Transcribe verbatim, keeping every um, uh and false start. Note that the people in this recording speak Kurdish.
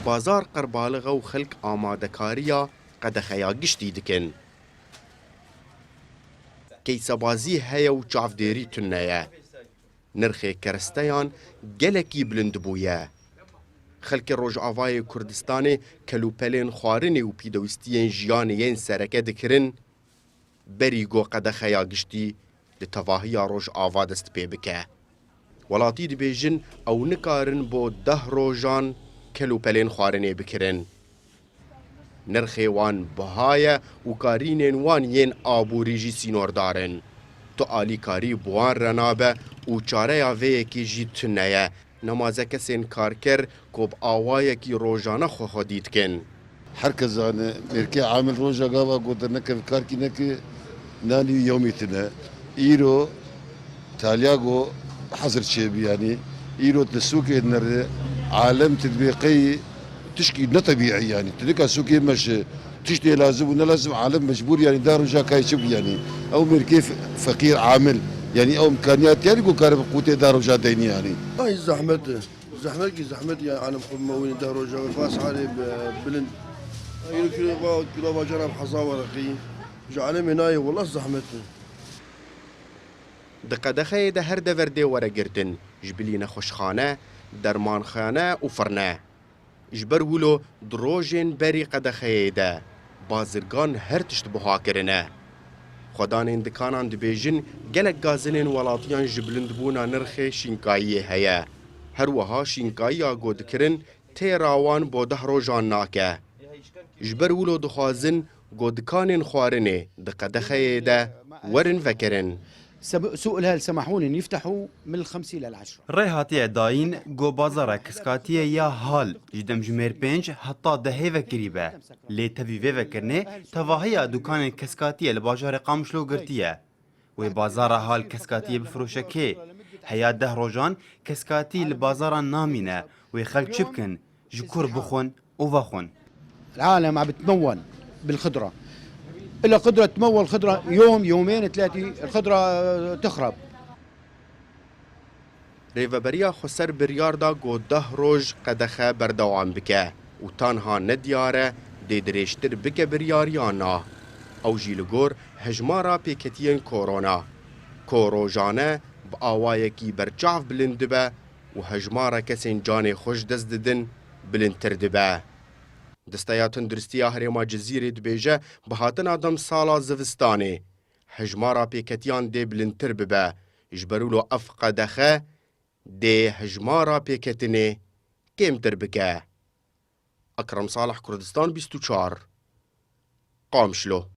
Bazar qerbalixe û xelk amadekariya qedexeya giştî dikin. Keysebazî heye û çavdêrî tune ye. Nirxê kersteyan gelekî bilind bûye. Xelkê Rojavayê Kurdistanê kelûpelên xwarinê û pîdewîstiyên jiyanê yên sereke dikirin, berî ku qedexeya giştî di tevahiya Rojava dest pê bike. Welatî dibêjin ew nikarin bo deh rojan kelûpelên xwarinê bikirin. Nirxê wan biha ye û karînên wan yên aborî jî sînordar in. Tu alîkarî bi wan re nabe û çareya vê yekê jî tune ye. Nemaze kesên karker ku bi awayekî rojane xwe xwedî dikin. Her kes zane, mêrkê amil roja gava ku dernekeve karkî neke, nanî yewmî tine. Îro Talyago hezir çêbû, yanî îro di sûkê nere alem ti dibê qey tişkî ne tebîî, yanî ti nika sûkê meşe, tiştê lazim û ne lazim alem mecbûr, yanî deh roja kay çi bû, yanî ew mêrkê fe-, feqîr amil, yanî ew imkaniyat, yanî ku kare bi qûtê deh roja deynî, yanî. Ay zehmet e. Zehmet ki zehmet, yanî alem xwe mewîne deh roja ve, fas halê bi-, bilind. Îro kilo va, kilo va cana bi hezar wereqî. Ji alemê nayê, wela zehmet e. Di qedexeyê de her dever dê were girtin, ji bilî nexweşxane, dermanxane û firne. Ji ber wilo di rojên berî qedexeyê de bazirgan her tişt buha kirine. Xwedanên dikanan dibêjin gelek gazinên welatiyan ji bilindbûna nirxê şînkayiyê heye. Her wiha şînkayiya ku dikirin têra wan bo deh rojan nake. Ji ber wilo dixwazin ku dikanên xwarinê di qedexeyê de werin vekirin. سب-، سوق الهال سمحوا لهم يفتحوا من الخمسة للعشرة. Rê hatiye dayîn ku bazara keskatiyê ya hal ji demjimêr pênc heta dehê vekirî be. Lê tevî vê vekirinê tevahiya dukanên keskatiyê li bajarê Qamişlo girtiye. Wê bazara hal keskatiyê bifiroşe kê? Heya deh rojan keskatî li bazaran namîne. Wê xelk çi bikin? Ji kur bixwin û vexwin. العالم عم بتمول بالخضرة. إلا قدرة تمول خضرة يوم، يومين، ثلاثة، الخضرة تخرب. Rêveberiya Xweser biryar da ku deh roj qedexe berdewam bike û tanha nediyar e dê dirêjtir bike biryar yan na. Ew jî li gor hejmara pêketiyên korona, ku rojane bi awayekî berçav bilind dibe û hejmara kesên canê xwe ji dest didin bilindtir dibe. Desteya Tenduristiya Herêma Cizîrê dibêje, bi hatina demsala zivistanê hejmara pêketiyan dê bilindtir bibe, ji ber wilo ev qedexe dê hejmara pêketinê kêmtir bike. Ekrem Salih, Kurdistan bîst û çar, Qamişlo.